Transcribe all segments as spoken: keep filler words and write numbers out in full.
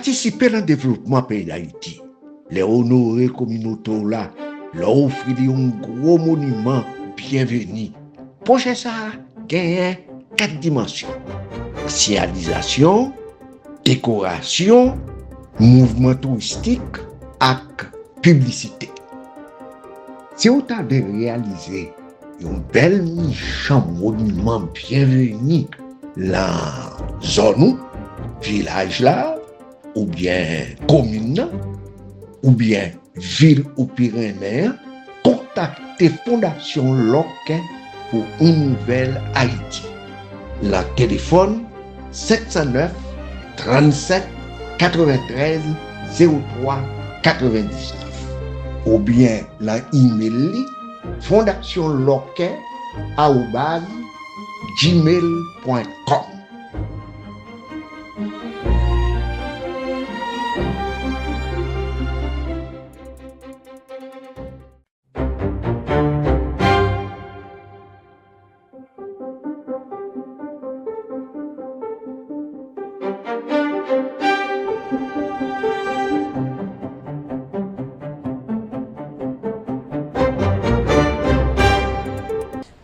Patisipe nan devlopman peyi Dayiti. Lè w onore kominote w la, lè w ofri li yon gwo moniman byenveni. Pwojè sa a genyen kat dimansyon: siyalizasyon, dekorasyon, mouvman touristik ak piblisite. Si w ta vle reyalize yon bèl michan moniman byenveni nan zòn ou, vilaj la, oubyen komin nan, oubyen vil ou pi renmen an, kontakte Fondasyon Lòkè pou On Nouvèl Ayiti nan telefòn sèt san nèf, trannsèt, katreventrèz, zewo twa, katrevendiznèf, oubyen nan imèl li, fondasyon lòkè arobaz gmail pwen kòm.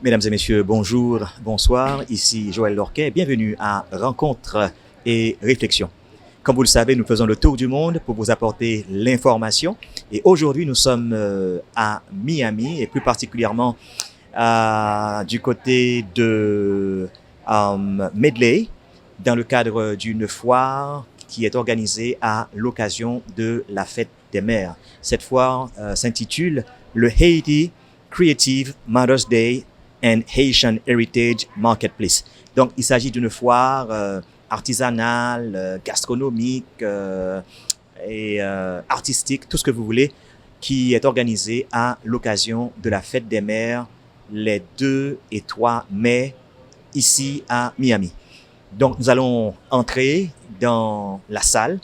Mesdames et messieurs, bonjour, bonsoir. Ici Joël Lorquet. Bienvenue à Rencontres et Réflexions. Comme vous le savez, nous faisons le tour du monde pour vous apporter l'information. Et aujourd'hui, nous sommes, euh, à Miami et plus particulièrement, euh, du côté de, euh, Medley, dans le cadre d'une foire qui est organisée à l'occasion de la fête des mères. Cette foire, euh, s'intitule le Haiti Creative Mother's Day and Haitian Heritage Marketplace. Donc, il s'agit d'une foire, euh, artisanale, euh, gastronomique, euh, et, euh, artistique, tout ce que vous voulez, qui est organisée à l'occasion de la fête des mères les deux et trois mai ici à Miami. Donc, nous allons entrer dans la salle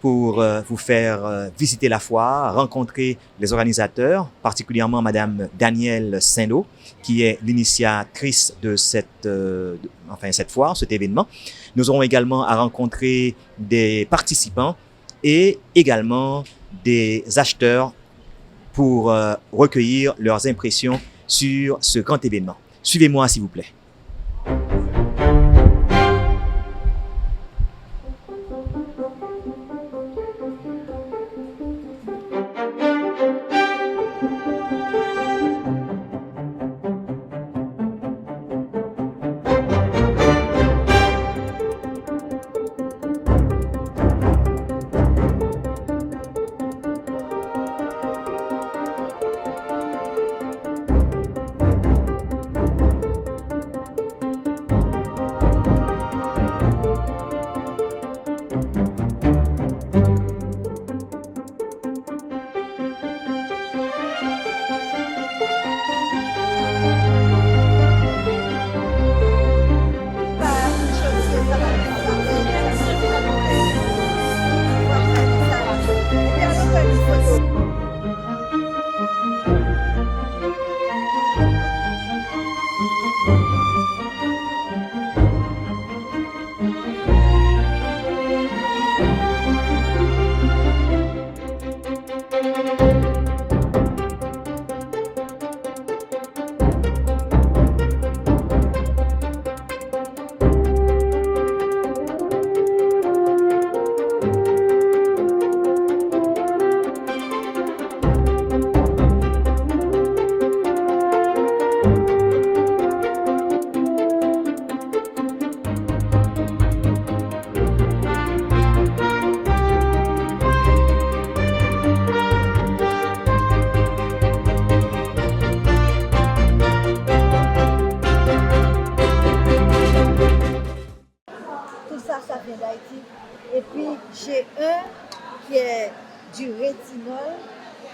pour, euh, vous faire, euh, visiter la foire, rencontrer les organisateurs, particulièrement Madame Danielle Saint-Lô, qui est l'initiatrice de cette, euh, de, enfin, cette foire, cet événement. Nous aurons également à rencontrer des participants et également des acheteurs pour, euh, recueillir leurs impressions sur ce grand événement. Suivez-moi, s'il vous plaît. Tout ça, ça vient d'Haïti. Et puis, j'ai un qui est du rétinol.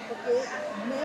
Ok. Mais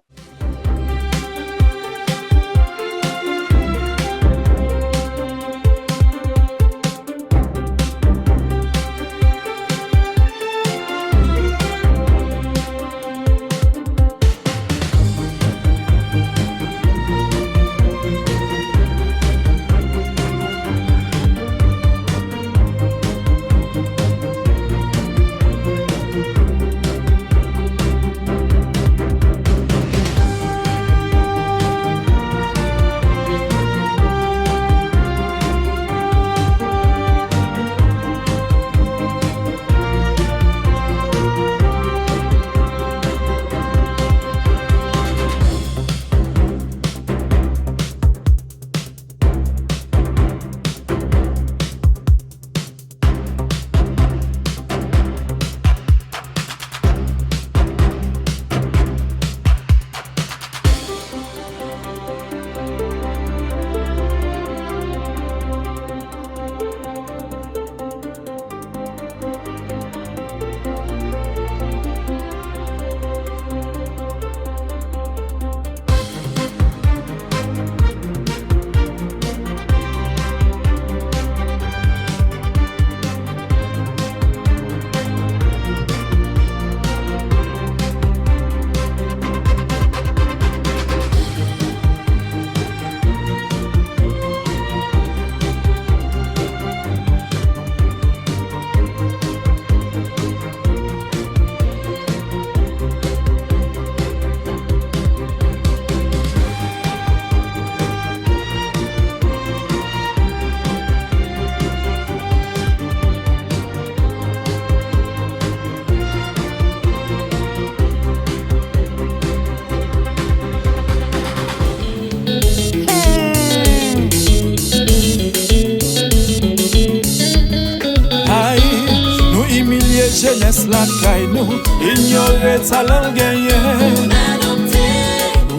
Rès lakay nou, inyore talan l genyen. Adopte,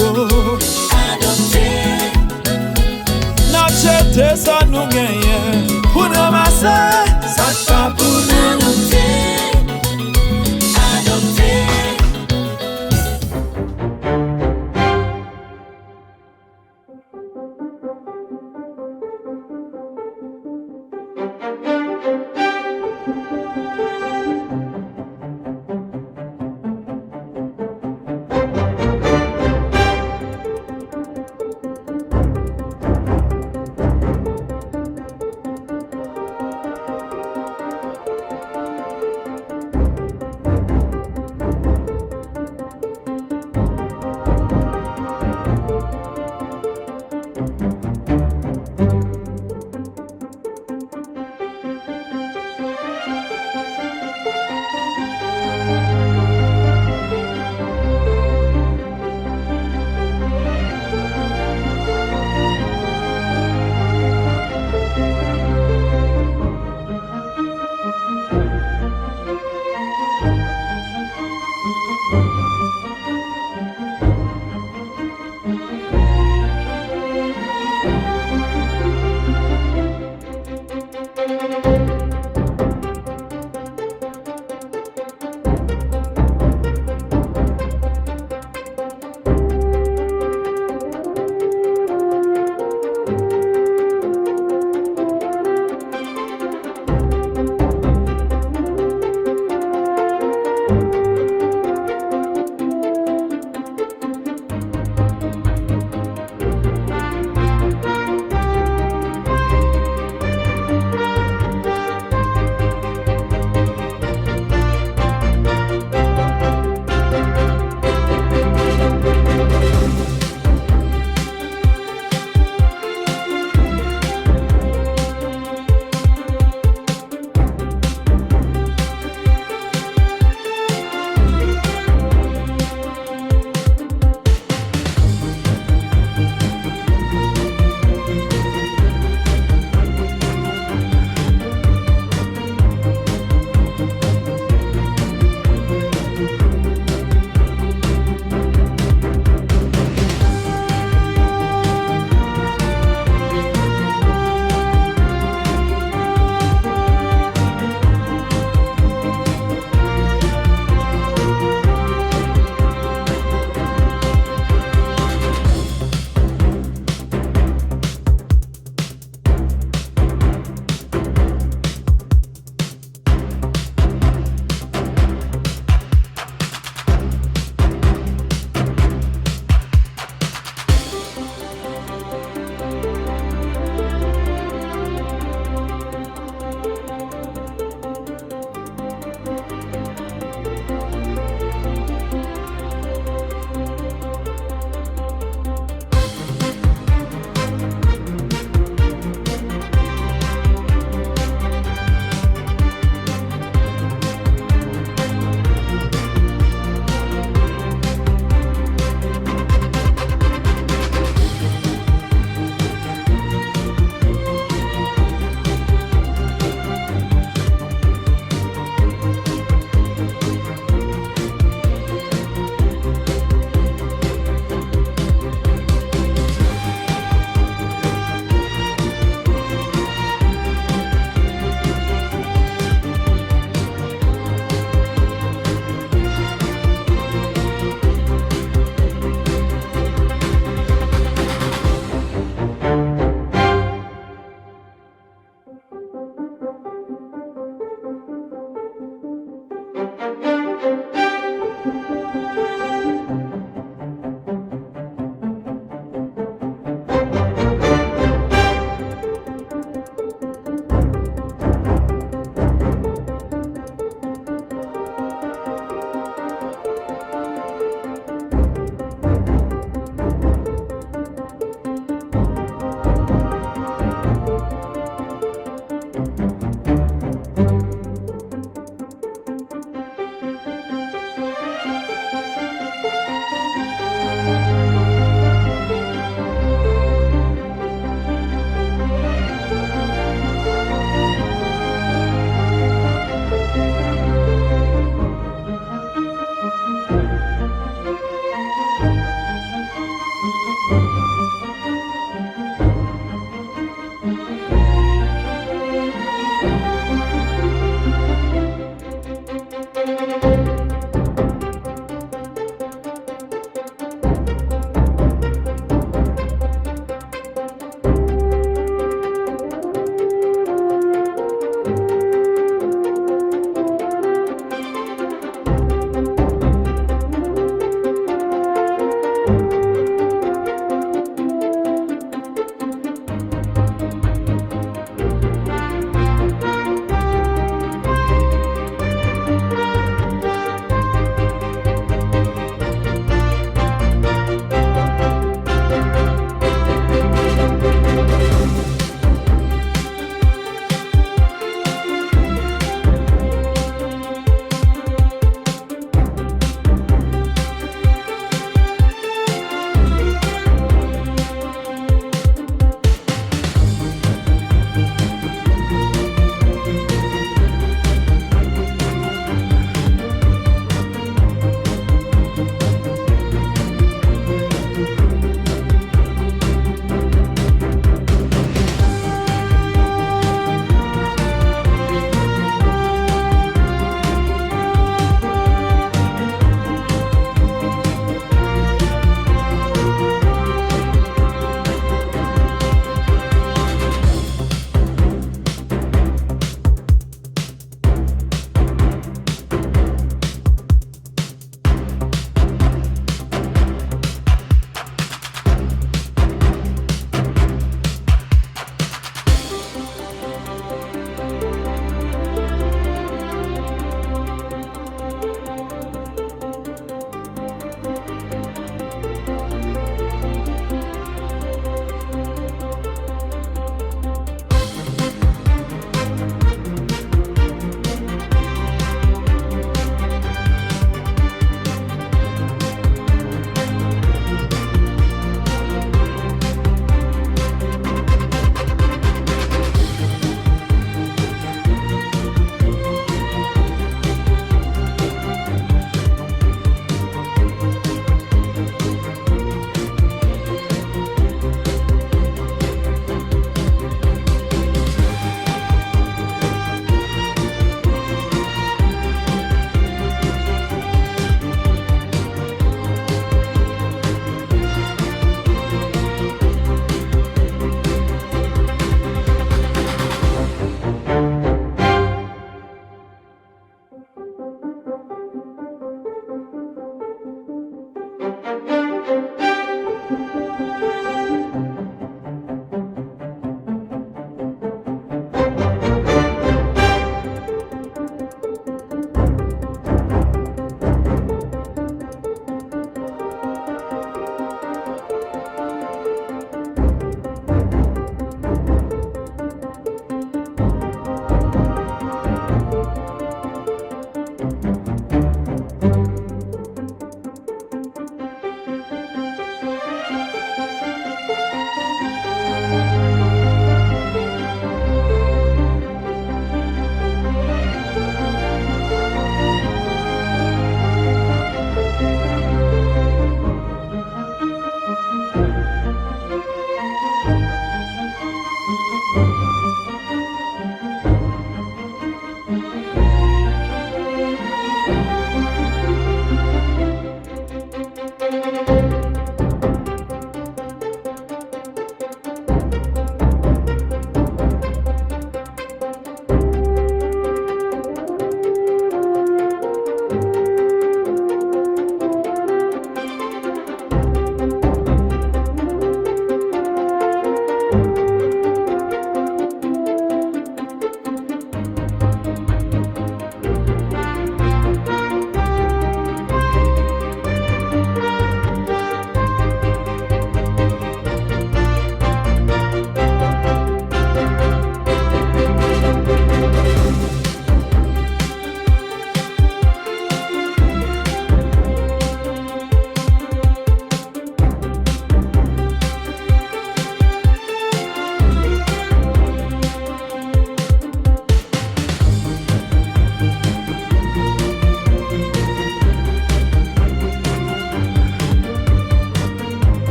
oh, adopte. N ap jete sa nou genyen pou n ranmase sa k pa pou nou. Adopte, adopte.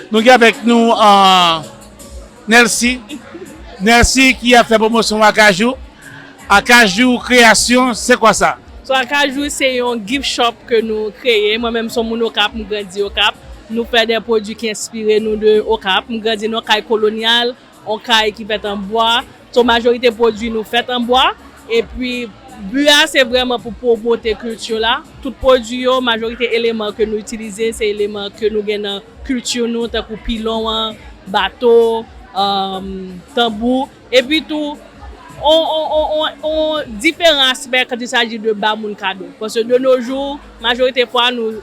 Nou gen avèk nou uh, Nelcy. Nelcy ki ap fè pwomosyon Akajou. Akajou Création, c'est quoi ça? So Akajou se yon gift shop ke nou kreye. Mwen menm se yon moun Okap, m grandi Okap. Nou fè de pwodui ki enspire nou de Okap. M grandi nan yon kay kolonyal, yon kay ki fèt an bwa. So majorite pwodui nou fèt an bwa. Epi bi a se vrèman pou pwomote kilti la. Tout pwodui yo, majorite eleman ke nou itilize se eleman ke nou gen nan kilti nou, tankou pilon an, bato, um, tanbou. Epi tou, on, on, on, on, on diferan aspè quand il s'agit de ba moun kado. Paske de nos jours, majorite fwa nou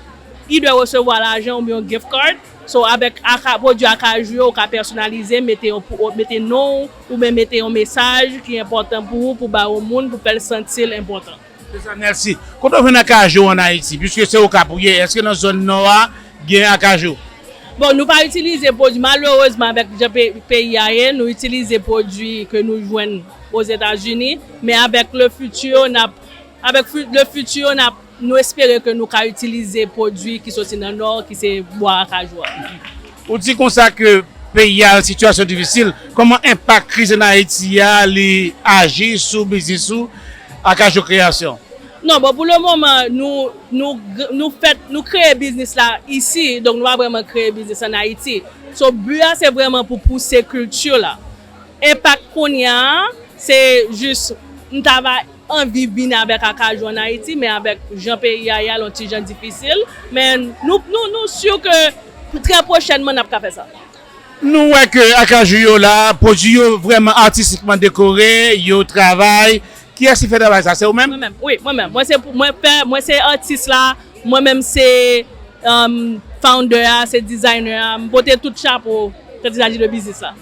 either resevwa lajan oubyen yon gift card. So avèk aka, pwodui Akajou yo, ou ka pèsonalize, mete yon, mete non ou, oubyen mete yon mesaj ki enpòtan pou ou, pou ba yon moun, pou fè l santi l enpòtan. Se sa, Nelcy. Kote w jwenn Akajou an Ayiti? Piske se Okap ou ye, èske nan zòn nò a gen Akajou? Bon, nou pa itilize pwodui, malerezman, avèk jan pe- peyi a ye, nou itilize pwodui ke nou jwenn Ozetazini, men avèk le futur, n ap, avèk fu- le futur, n ap, nou espere ke nou ka itilize pwodui ki soti nan nò, ki se bwa Akajou a. Ou di konsa ke peyi a nan sitiyasyon difisil, kòman enpak kriz an Ayiti a li aji sou biznis ou Akajou Création? Non, bon, pou le moman, nou, nou, nou fèt, nou kreye biznis la isi, donk nou pa vrèman kreye biznis an Ayiti. So bi a se vrèman pou pouse kilti la. Enpak kounye a, se jis, m ta va anvi vin avèk Akajou an Ayiti, men avèk jan peyi a ye a, l on ti jan difisil. Men nou, nou, nou si ke trè pwochènman, n ap ka fè sa. Nou wè ke Akajou yo la, pwodui yo vrèman atistikman dekore, yo travay. Kiyès ki fè travay sa? Se ou menm? Mwen menm, wi, mwen menm. Mwen se pou, mwen fè, mwen se atis la, mwen menm se um, founder a, se designer a, m pote tout chapo quand il s'agit de biznis la.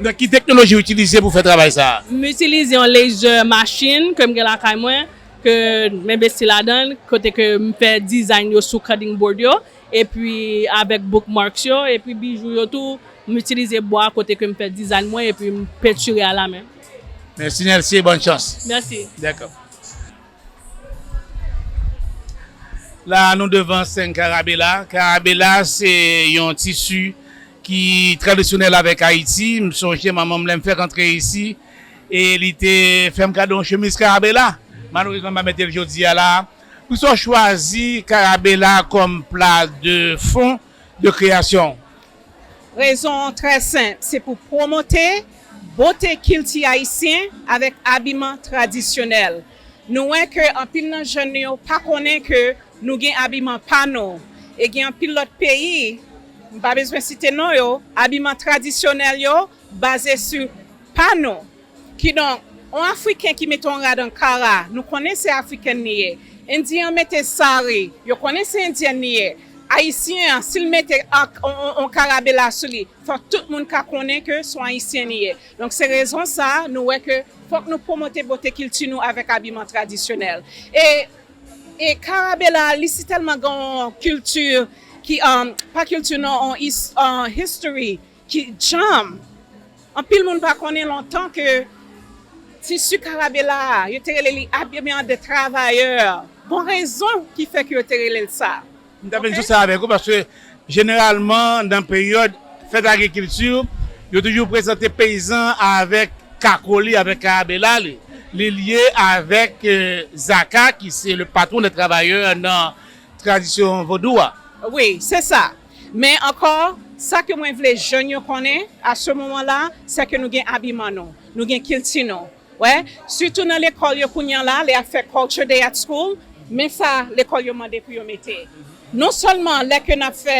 Nan ki teknoloji w itilize pou fè travay sa a? M itilize yon laser machine ke m gen lakay mwen, ke m envesti ladan l, kote ke m fè design yo sou cutting board yo, epi avèk bookmarks yo, epi bijou yo tou, m itilize bwa kote ke m fè design mwen, epi m pentire a la men. Mèsi Nelcy, bòn chans. Mèsi. Dakò. La nou devan sèn Karabela. Karabela se yon tisi ki tradisyonèl avèk Ayiti. M sonje manman m lè m fèk antre isi e li te fè m kado yon chemiz Karabela. Malerezman m pa mete l jodi a la. Poukisa w chwazi Karabela kòm pla de fon de kreyasyon? Rezon an trè senp, se pou pwomote bote kilti ayisyen avèk abiman tradisyonèl. Nou wè ke anpil nan jèn yo pa konnen ke nou gen abiman pa nou. E gen anpil lòt peyi, m pa bezwen site non yo, abiman tradisyonèl yo baze sou pa nou. Kidonk, yon Afriken ki mete yon rad Ankara, nou konnen se Afriken li ye. Endyen an mete sari, yo konnen se Endyèn li ye. Ayisyen an, si l mete yon Karabela sou li, fòk tout moun ka konnen ke se yon Ayisyen li ye. Donk, se rezon sa a, nou wè ke fòk nou pwomote bote kilti nou avèk abiman tradisyonèl. E, e Karabela, li sitèlman gen yon kilti ki, um, pa kilti non, yon his, yon history ki djanm. Anpil moun pa konnen lontan ke tisi Karabela a, yo te rele li abiman de travayè. Gon rezon ki fè ke yo te rele l sa. M ta vle di sa avèk ou paske jeneralman nan peryòd fèt agrikilti, yo toujou prezante peyizan avèk kako li, avèk Karabela li. Li lye avèk Zaka ki se le patron des travailleurs nan tradisyon vodou a. Wi, se sa. Men ankò, sa ke mwen vle jèn yo konnen a se moman la, se ke nou gen abiman nou, nou gen kilti nou. Wè, sitou nan lekòl yo kounye a la, lè y ap fè Culture Day at School, men sa lekòl yo mande pou yo mete. Non sèlman lè ke n ap fè,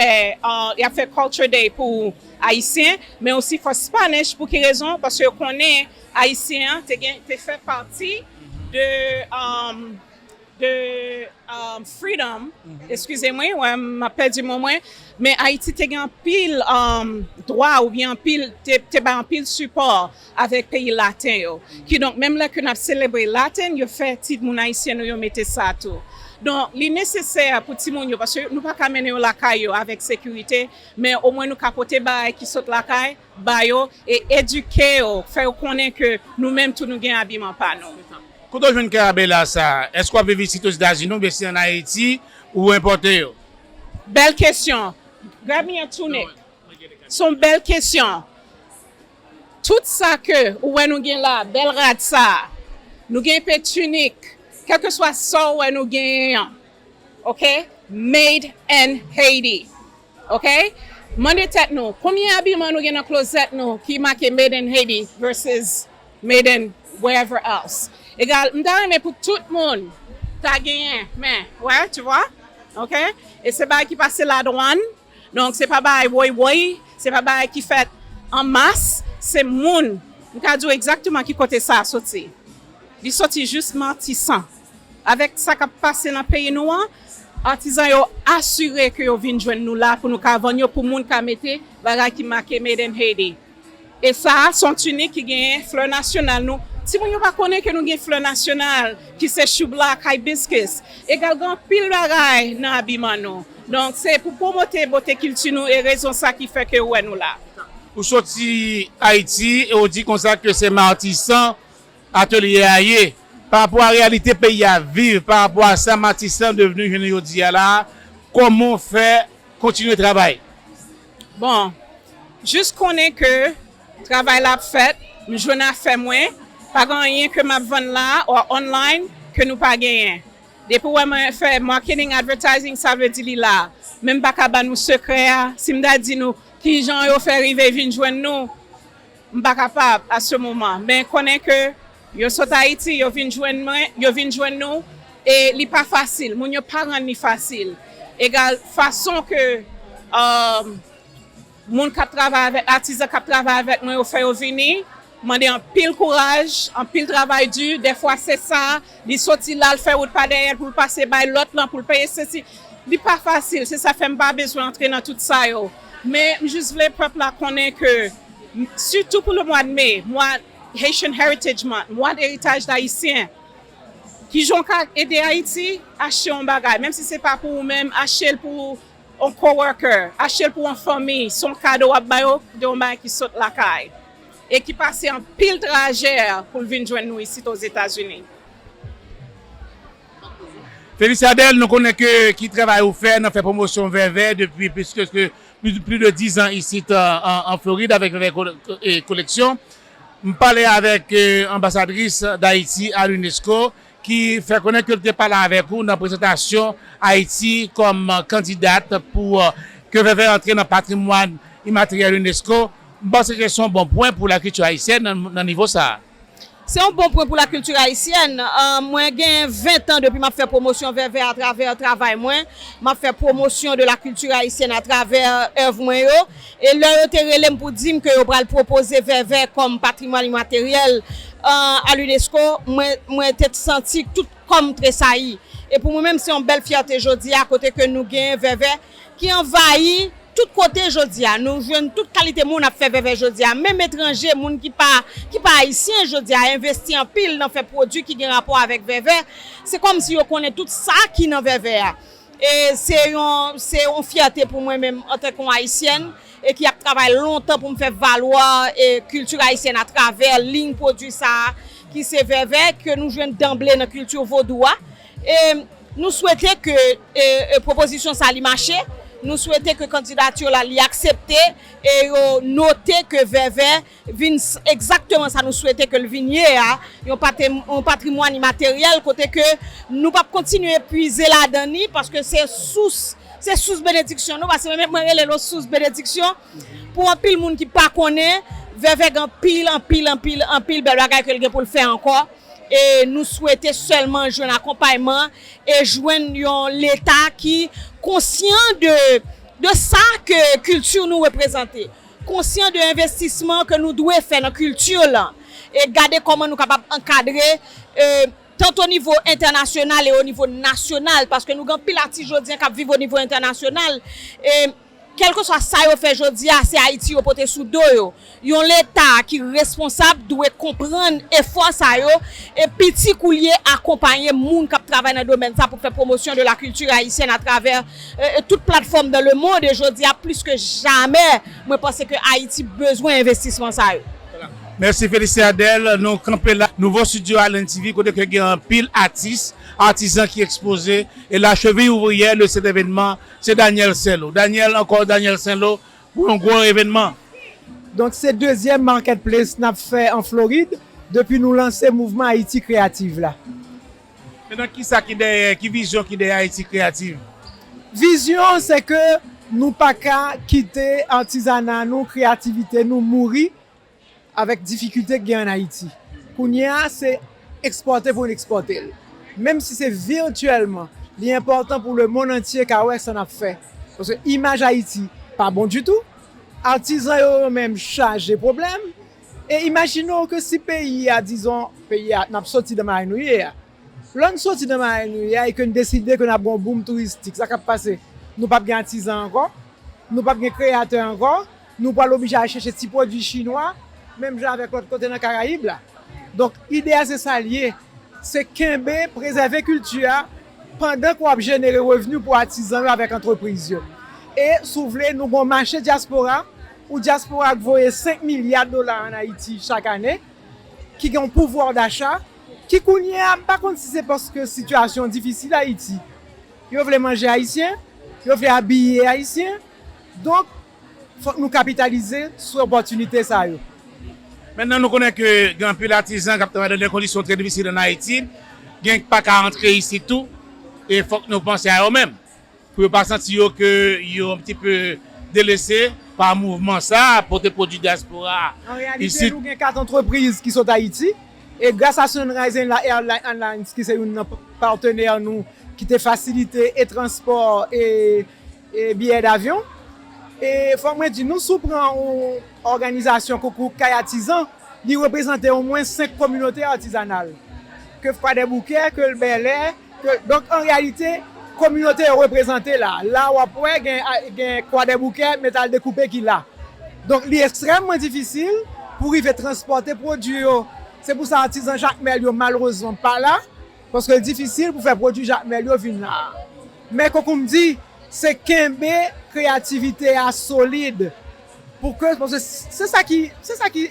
y ap fè Culture Day pou Ayisyen, men osi for Spanish. Pou ki rezon? Paske yo konnen Ayisyen an te gen, te fè pati de de freedom, eskize mwen, wè m ap pèdi mo mwen, men Ayiti te gen anpil dwa oubyen anpil, te, te bay anpil sipò avèk peyi laten yo. Kidonk, menm lè ke n ap selebre laten, yo fè timoun ayisyen nou yo mete sa tou. Donk, li nesesè pou timoun yo, paske nou pa ka mennen yo lakay yo avèk sekirite, men omwen nou ka pote bagay ki sot lakay, ba yo e edike yo, fè yo konnen ke nou menm tou nou gen abiman pa nou. Kote w jwenn karabela sa a? Èske w ap viv isit Ozetazini oubyen se ann Ayiti ou enpòte yo? Bèl kesyon. Grab me a tunic. Se yon bèl kesyon. Tout sa ke ou wè nou gen la, bèl rad sa, nou gen pe tunik, kèlkeswa sa ou wè nou genyen an, ok? Made in Haiti. Ok? Mande tèt nou, konbyen abiman nou gen nan klozèt nou ki make Made in Haiti versus Made in wherever else? Egal, m ta renmen pou tout moun ta genyen, men, wè, tu vois? Ok? E se bagay ki pase ladwann, donk se pa bagay woy woy, se pa bagay ki fèt an mas, se moun, m ka di w egzakteman ki kote sa a soti. Li soti jis Matisan. Avèk sa k ap pase nan peyi nou an, atizan yo asire ke yo vin jwenn nou la pou nou ka vann yo, pou moun ka mete bagay ki make Made in Haiti. E sa a, se yon tunik ki genyen flè nasyonal nou. Timoun yo pa konnen ke nou gen flè nasyonal, ki se choubla ak hibiscus. Egal, gen anpil bagay nan abiman nou. Donk, se pou pwomote bote kilti nou e rezon sa ki fè ke ou wè nou la. Ou soti Ayiti e ou di konsa ke se Matisan atelye a ye, pa rapò a reyalite peyi a viv, pa rapò a sa Matisan devni jounen jodi a la, kòman w fè kontinye travay? Bon, jis konnen ke travay la ap fèt, m jwenn afè mwen, pa gen anyen ke m ap vann la or online ke nou pa genyen. Depi w wè mwen fè marketing, advertising, sa vle di li la. Men m pa ka ban nou sekrè a. Si m ta di nou kijan yo fè rive vin jwenn nou, m pa kapab a se moman. Men konnen ke yo sot Ayiti, yo vin jwenn mwen, yo vin jwenn nou, e li pa fasil. Moun yo pa rann li fasil. Egal, fason ke, um, moun k ap travay avèk, atizan k ap travay avèk mwen, yo fè yo vini, mande anpil kouraj, anpil travay di, dèfwa se sa, li soti la, l fè wout pa dèyè l pou l pase bay lòt lan, pou l peye sesi. Li pa fasil, se sa fè m pa bezwen antre nan tout sa yo. Men m jis vle pèp la konnen ke, sitou pou le mwa de me, mwa Haitian Heritage Month, mwa de eritaj ayisyen, kijan w ka ede Ayiti, achte yon bagay, menm si se pa pou ou menm, achte l pou yon coworker, achte l pou yon fanmi, se yon kado w ap ba yo de yon bagay ki sot lakay e ki pase anpil trajè pou l vin jwenn nou isit Ozetazini. Felicia Adel, nou konnen ke ki travay ou fè nan fè pwomosyon vèvè depi plis ke, ke plis, plis de diz an isit an, an, an Florid avèk Vèvè Ko-, e, Koleksyon. M pale avèk, e, anbasadris Dayiti a l'UNESCO ki fè konnen ke l te pale avèk ou nan prezantasyon Ayiti kòm kandidat pou, e, ke vèvè antre nan patrimwàn imateryèl UNESCO. M panse ke se yon bon pwen pou lakilti ayisyèn nan, nan nivo sa a. Se yon bon pwen pou lakilti ayisyèn. E, mwen gen ven tan depi m ap fè pwomosyon vèvè atravè travay mwen. M ap fè pwomosyon de lakilti ayisyèn atravè èv mwen yo. E lè yo te rele m pou di m ke yo pral pwopoze vèvè kòm patrimwàn imateryèl, e, a l'UNESCO, mwen, mwen te santi tout kò m tresayi. E pou mwen menm, se yon bèl fyète jodi a, kote ke nou gen vèvè ki anvayi tout kote jodi a. Nou jwenn tout kalite moun ap fè vèvè jodi a. Menm etranje, moun ki pa, ki pa ayisyen jodi a, envesti anpil nan fè pwodui ki gen rapò avèk vèvè. Se kòmsi yo konnen tout sa ki nan vèvè a. E se yon, se yon fyète pou mwen menm antanke yon ayisyèn e ki ap travay lontan pou m fè valwa e kilti ayisyèn atravè liy pwodui sa a, ki se vèvè ke nou jwenn danble nan kilti vodou a. E nou swete ke, e, e, pwopozisyon sa li mache. Nou swete ke kandidati la li aksepte e yo note ke vèvè vin s-, egzakteman sa nou swete ke l vin ye a, yon patri-, yon patrimwàn imateryèl kote ke nou p ap kontinye pwize ladan ni, paske se sous, se sous benediksyon nou, paske mwen, mwen rele l yon sous benediksyon. Pou anpil moun ki pa konnen, vèvè gen anpil, anpil, anpil, anpil bèl bagay ke l gen pou l fè ankò. E nou swete sèlman jwenn akonpayman e jwenn yon Leta ki konsyan de, de sa ke kilti nou reprezante, konsyan de envestisman ke nou dwe fè nan kilti lan, e gade kòman nou kapab ankadre, e, tant o nivo entènasyonal e o nivo nasyonal, paske nou gen anpil atis jodi an k ap viv o nivo entènasyonal. E kèlkeswa sa yo fè jodi a, se Ayiti yo pote sou do yo. Yon Leta ki responsab dwe konprann efò sa yo e piti kou l ye akonpaye moun k ap travay nan domèn sa pou fè pwomosyon de la kilti ayisyèn atravè, e, e, tout platfòm dans le monde. E jodi a, plis ke jamè, mwen panse ke Ayiti bezwen envestisman sa yo. Mèsi, Felicia Adel. Nou kanpe la. Nouvo estidyo Allen T V, kote ke gen anpil atis, atizan ki ekspoze. E la cheville ouvrière de cet événement, se Daniel Saint-Lô. Daniel, ankò Daniel Saint-Lô, pou yon gwo evènman. Donk, se dezyèm marketplace n ap fè an Florid depi nou lanse mouvman Ayiti Kreyativ la. Mentnan, ki sa ki dèyè, ki vizyon ki dèyè Ayiti Kreyativ? Vizyon, se ke nou pa ka kite atizana nou, kreyativite nou mouri avèk difikilte k gen ann Ayiti. Kounye a, se ekspòte pou n ekspòte l. Menm si se vityèlman, li enpòtan pou lemonn antye ka wè sa n ap fè. Paske imaj Ayiti pa bon ditou. Atizan yo, yo menm chaje pwoblèm. E imajine w ke si peyi a, dizon, peyi a, n ap soti nan mare nou ye a. Lè n soti nan mare nou ye a e ke n deside ke n ap gen yon boom touristik, sa k ap pase? Nou p ap gen atizan ankò, nou p ap gen kreyatè ankò, nou pral oblije al chèche ti pwodui chinwa, menm jan avèk lòt kote nan Karayib la. Donk, ide a se sa l ye, se kenbe, prezève kilti a, pandan ke w ap jenere revni pou atizan yo avèk antrepriz yo. E, si w vle, nou gen yon mache dyaspora, ou dyaspora k voye senk milya dola ann Ayiti chak ane, ki gen yon pouvwa dacha, ki kounye a, m pa konn si se paske sitiyasyon difisil Ayiti. Yo vle manje ayisyen, yo vle abiye ayisyen. Donk, fòk nou kapitalize sou opòtinite sa yo. Mentnan, nou konnen ke gen anpil atizan k ap travay nan de kondisyon trè difisil ann Ayiti, gen k pa ka antre isit tou, e fòk nou panse a yo menm. Pou yo pa santi yo ke yo yon ti pe delese pa mouvman sa a, pote pwodui dyaspora a. An reyalite, nou gen kat antrepriz ki sot Ayiti, e gras a Sunrise Airlines, ki se youn nan patenè nou, ki te fasilite e transpò e, e biyè davyon. E fòk mwen di nou, si w pran yon òganizasyon konkou Kay Atizan, li reprezante omwen senk kominote atizanal. Ke Kwadèboukè, ke Bèlè, ke, donk, an reyalite, kominote yo reprezante la. La, w ap wè, gen, gen Kwadèboukè, Metal Dekoupe ki la. Donk, li ekstrèmman difisil pou rive transpòte pwodui yo. Se pou sa atizan Jakmèl yo, malerezman, pa la, paske l difisil pou fè pwodui Jakmèl yo vin la. Men, konkou m di, se kenbe kreyativite a solid. Pou ke, paske se sa ki, se sa ki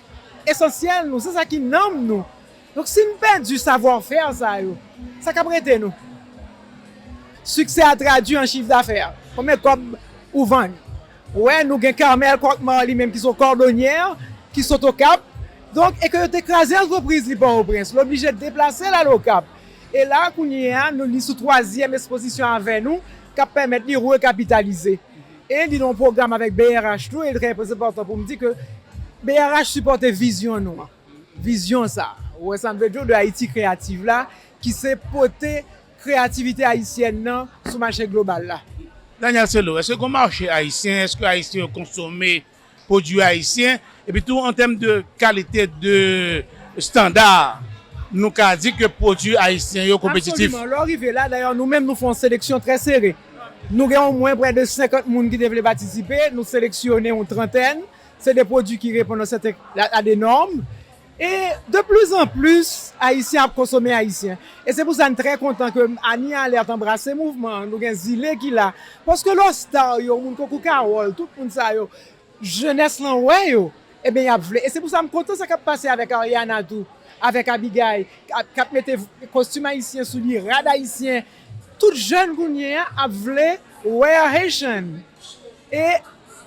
esansyèl nou, se sa ki nanm nou. Donk, si n pèdi savwa fè sa yo, sa k ap rete nou? Siksè a tradui an chif dafè. Konbyen kòb ou vann? Ou wè, nou gen Carmel Kòkma li menm ki se yon kòdonyè, ki sot Okap. Donk, e ke yo te kraze antrepriz li Pòtoprens, l oblije deplase l al Okap. E la, kounye a, nou, li sou twazyèm ekspozisyon avè nou, k ap pèmèt li rekapitalize. E li nan yon pwogram avèk B R H tou, e li trè enpòtan pou m di ke B R H sipòte vizyon nou an. Vizyon sa a. Ou wè sa m vle di w de Ayiti Kreyativ la, ki se pote kreyativite ayisyèn nan sou mache global la. Daniel Celo, èske gen mache ayisyen? Èske Ayisyen yo konsome pwodui ayisyen? Epi tou, an tèm de kalite de estanda, nou ka di ke pwodui ayisyen yo konpetitif? Absoliman. Lè w rive la, dayè, nou menm, nou fè yon seleksyon trè sere. Nou gen omwen prè de senkant moun ki te vle patisipe, nou seleksyone yon trantèn. Se de pwodui ki reponn a sèten, a, a de nòm. E de plus en plus, Ayisyen ap konsome ayisyen. E se pou sa n trè kontan ke Annie Alerte anbrase mouvman an. Nou gen Zile ki la. Paske lè w star yo, moun konkou Carole, tout moun sa yo, jenès lan wè yo, ebyen, y ap vle. E se pou sa m kontan sa k ap pase avèk Ariana tou, avèk Abigail, k ap, k ap mete kostim ayisyen sou li, rad ayisyen. Tout jèn kounye a ap vle wear Haitian. E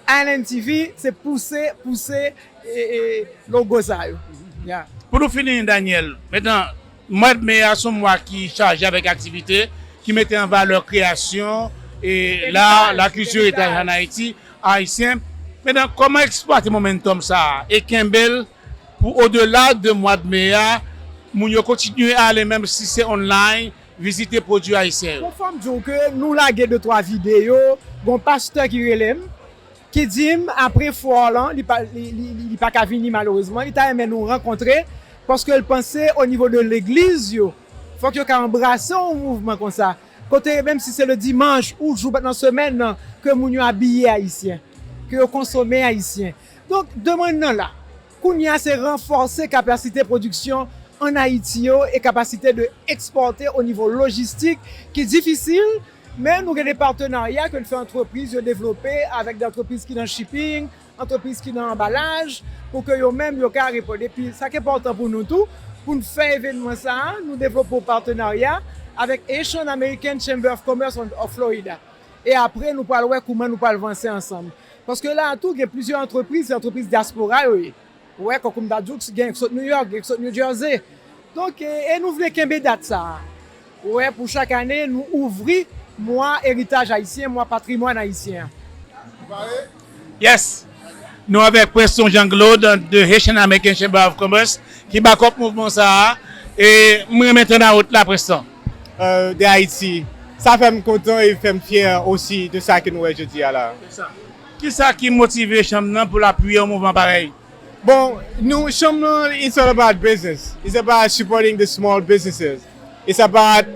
Island T V se pouse, pouse, e, e, logo sa yo. Yeah. Pou nou fini, Daniel, mentnan, mwa de me a se yon mwa ki chaje avèk aktivite, ki mete an valè kreyasyon, e la, lakilti, eritaj ann Ayiti, ayisyen. Mentnan, kòman eksplwate momentum sa a e kenbe l pou odela de mwa de me a, moun yo kontinye ale, menm si se online, vizite pwodui ayisyen yo? Bon, fò m di w ke nou lage de twa videyo, gon pastè ki rele m, ki di m, apre fwa lan, li pa, li, li, li, li pa ka vini malerezman, li ta renmen nou rankontre, paske l panse o nivo de legliz yo, fòk yo ka anbrase yon mouvman konsa. Kote, menm si se le dimanch ou jou nan semèn nan, ke moun yo abiye ayisyen, ke yo konsome ayisyen. Donk, demann nan la. Kounye a, se ranfòse kapasite pwodiksyon ann Ayiti yo e kapasite de ekspòte o nivo lojistik ki difisil, men nou gen de patenarya ke n fè antrepriz yo devlope avèk de antrepriz ki nan shipping, antrepriz ki nan anbalaj, pou ke yo menm yo ka reponn. Epi, sa k enpòtan pou nou tou, pou n fè evènman sa a, nou devlope yon patenarya avèk Haitian American Chamber of Commerce of Florida. E apre, nou pral wè kouman nou pral vanse ansanm. Paske la a tou, gen plizyè antrepriz, se antrepriz dyaspora yo ye. Ou wè, Kokoum Dadjoux, gen k sot New York, gen k sot New Jersey. Donk, e, e nou vle kenbe dat sa a. Ou wè, pou chak ane, nou ouvri mwa eritaj ayisyen, mwa patrimwàn ayisyen an. Yes! Nou avèk Preston Jean Claude de Haitian American Chamber of Commerce ki bakòp mouvman sa a. E m renmen tann a wot la, Preston. De Ayiti. Sa fè m kontan e fè m fyè osi de sa ke nou wè jodi a la. Kisa ki motive chanm nan pou l apiye yon mouvman parèy? Bon, nou, chanm nan, it's all about business. It's about supporting the small businesses. It's about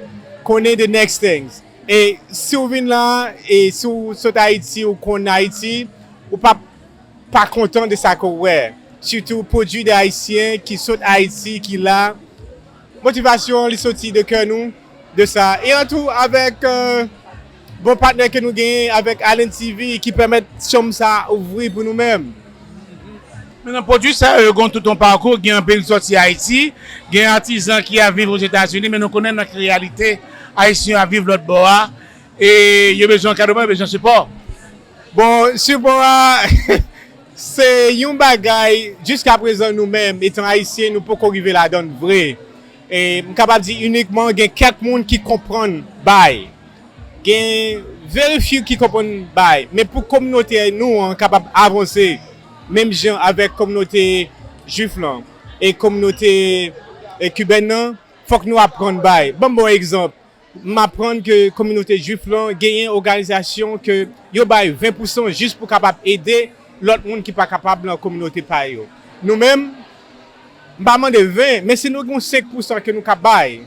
konnen the next things. E si w vin la, e si w sot Ayiti, ou konn Ayiti, ou p ap pa kontan de sa ke w wè. Sitou pwodui de Ayisyen ki sot Ayiti, ki la. Motivasyon li soti de kè nou, de sa. E an tou avèk bon patnè ke nou genyen avèk Island TV ki pèmèt chanm sa ouvri pou nou menm. Men nan pwodui sa yo, yo gen tout yon pakou, gen anpil sòti Ayiti, gen atizan ki ap viv Ozetazini, men nou konnen nan ki reyalite Ayisyen yo ap viv lòt bò a, e yo bezwen ankadreman, yo bezwen sipò. Bon, sipò a, se yon bagay, jiskaprezan nou menm, etan Ayisyen, nou poko rive ladann vre. E m kapab di inikman gen kèk moun ki konprann bay. Gen very few ki konprann bay. Men pou kominote nou an kapab avanse, menm jan avèk kominote Jwif lan e kominote Kibèn nan, fòk nou aprann bay. Ban m ba w egzanp. M aprann ke kominote Jwif lan genyen òganizasyon ke yo bay ven pousan jis pou kapab ede lòt moun ki pa kapab nan kominote pa yo. Nou menm, m pa mande ven, men si nou gen yon senk pousan ke nou ka bay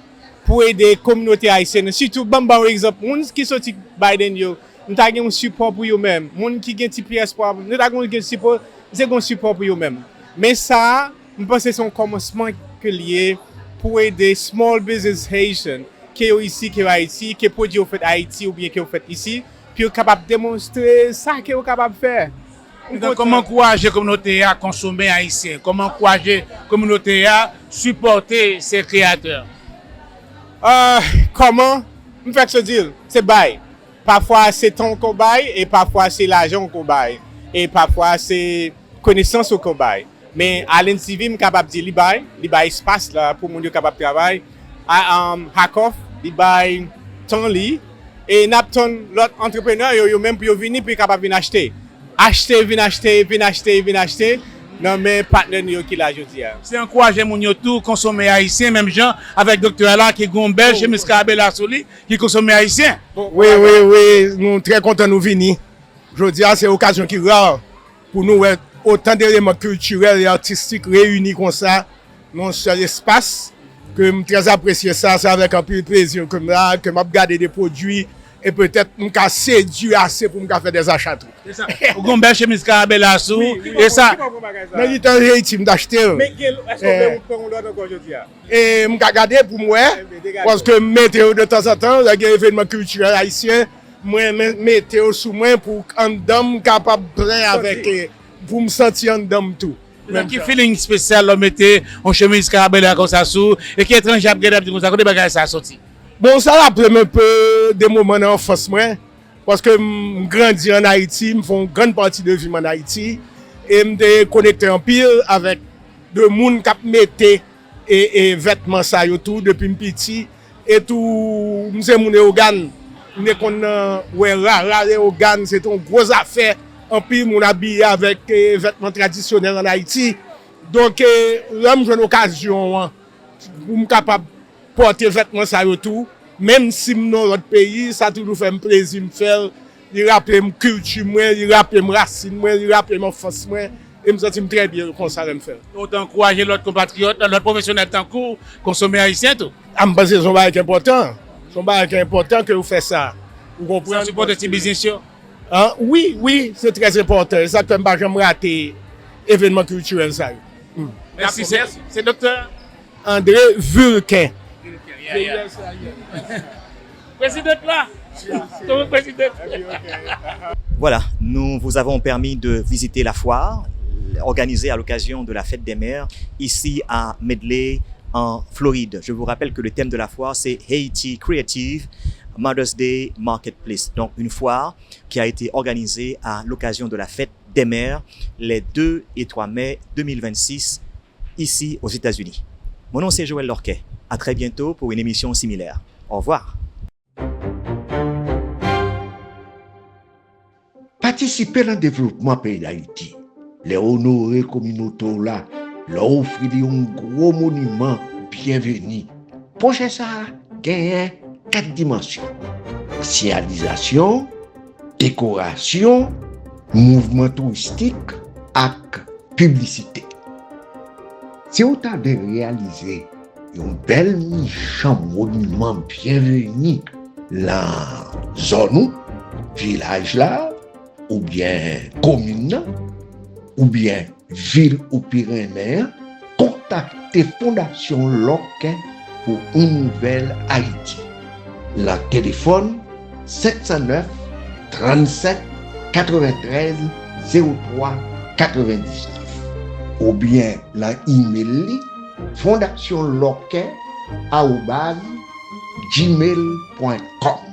pou ede kominote ayisyèn nan, sitou ban m ba w egzanp, moun ki soti Biden yo, m ta gen yon sipò pou yo menm. Moun ki gen T P S pou, nou ta gen yon sipò, se gen yon sipò pou yo menm. Men sa a, m panse se yon kòmansman ke l ye pou ede small business Haitian, ke yo isi, ke yo Ayiti, ke pwodui yo fèt Ayiti oubyen ke yo fèt isi, pou yo kapab demonstre sa ke yo kapab fè. Donk, kòman ankouraje kominote a konsome ayisyen? Kòman ankouraje kominote a sipòte se kreyatè? Kòman? M fèk sot di l, se bay. Pafwa se tan w ko bay e pafwa se lajan w ko bay. E pafwa se konesans w ko bay. Men Island TV, m kapab di li bay, li bay espas la pou moun yo kapab travay. Hakoff, li bay tan li. E n ap tann lòt antreprenè yo, yo menm pou yo vini, pou yo kapab vin achte. Achte, vin achte, vin achte, vin achte nan men patnè nou yo ki la jodi a. Se ankouraje moun yo tou konsome ayisyen, menm jan avèk doktè a la ki gen yon bèl chemiz karabela sou li, ki konsome ayisyen. Wi, wi, wi, nou trè kontan nou vini. Jodi a se okazyon ki ra pou nou wè otan de eleman kiltirèl e atistik reyini konsa nan yon sèl espas, ke m trè apresye sa, se avèk anpil plezi ke m la, ke m ap gade de pwodui, e petèt m ka sedui ase pou m ka fè de zacha tou. Se sa. Ou gen yon bèl chemiz karabela sou ou, e sa. Men li te an Ayiti, m t achte l. Men gen, èske w gen yon lòt ankò jodi a? E m ka gade pou m wè, paske m mete yo de tanzantan, lè gen evènman kiltirèl ayisyen, mwen men- mete yo sou mwen pou anndan m kapab plen avèk, e, pou m santi anndan m tou. Nan ki feeling espesyal lè w mete yon chemiz karabela konsa sou ou, e ki etranje ap gade ap di konsa, kote bagay sa a soti? Bon, sa raple m enpe de moman nan anfans mwen, paske m grandi an Ayiti, m fè yon grann pati de vi m an Ayiti, e m te konekte anpil avèk de moun k ap mete e, e vètman sa yo tou depi m piti. E tou, m se moun Leyogàn. M te konn nan wè rara Leyogàn, se te yon gwo zafè. Anpil moun abiye avèk, e, vètman tradisyonèl ann Ayiti. Donk, e, lè m jwenn okazyon an pou m kapab pòte vètman sa yo tou, menm si m nan yon lòt peyi, sa toujou fè m plezi m fè l. Li raple m kilti mwen, li raple m rasin mwen, li raple m anfans mwen. E m santi m trè byen konsa lè m fè l. Ou te ankouraje lòt konpatriyòt, lòt pwofesyonèl tankou w konsome ayisyen tou? A, m panse se yon bagay ki enpòtan. Se yon bagay ki enpòtan ke w fè sa. Ou konprann? Sa sipòte ti biznis yo? A, wi, wi, se trè enpòtan. E sa k fè m pa janm rate evènman kiltirèl sa yo. Mèsi, se, se doktè. André Vulcain. President la. President. Voilà, nous vous avons permis de visiter la foire organisée à l'occasion de la fête des mères ici à Medley en Floride. Je vous rappelle que le thème de la foire, c'est Haiti Creative. Mother's Day Marketplace, donc une foire qui a été organisée à l'occasion de la fête des mères les deux et trois mai deux mille vingt-six ici aux États-Unis. Mon nom c'est Joël Lorquet. À très bientôt pour une émission similaire. Au revoir. Patisipe nan devlopman peyi Dayiti. Lè w onore kominote w la, lè w ofri li yon gwo moniman byenveni. Pwojè sa a genyen kat dimansyon: siyalizasyon, dekorasyon, mouvman touristik ak piblisite. Si w ta vle reyalize yon bèl michan moniman byenveni nan zòn ou, vilaj la, oubyen komin nan, oubyen vil ou pi renmen an, kontakte Fondasyon Lòkè pou On Nouvèl Ayiti nan telefòn senk san nèf, trannsèt, katreventrèz, zewo twa, katrevendiznèf, oubyen nan imèl li, fondasyon lòkè arobaz gmail pwen kòm.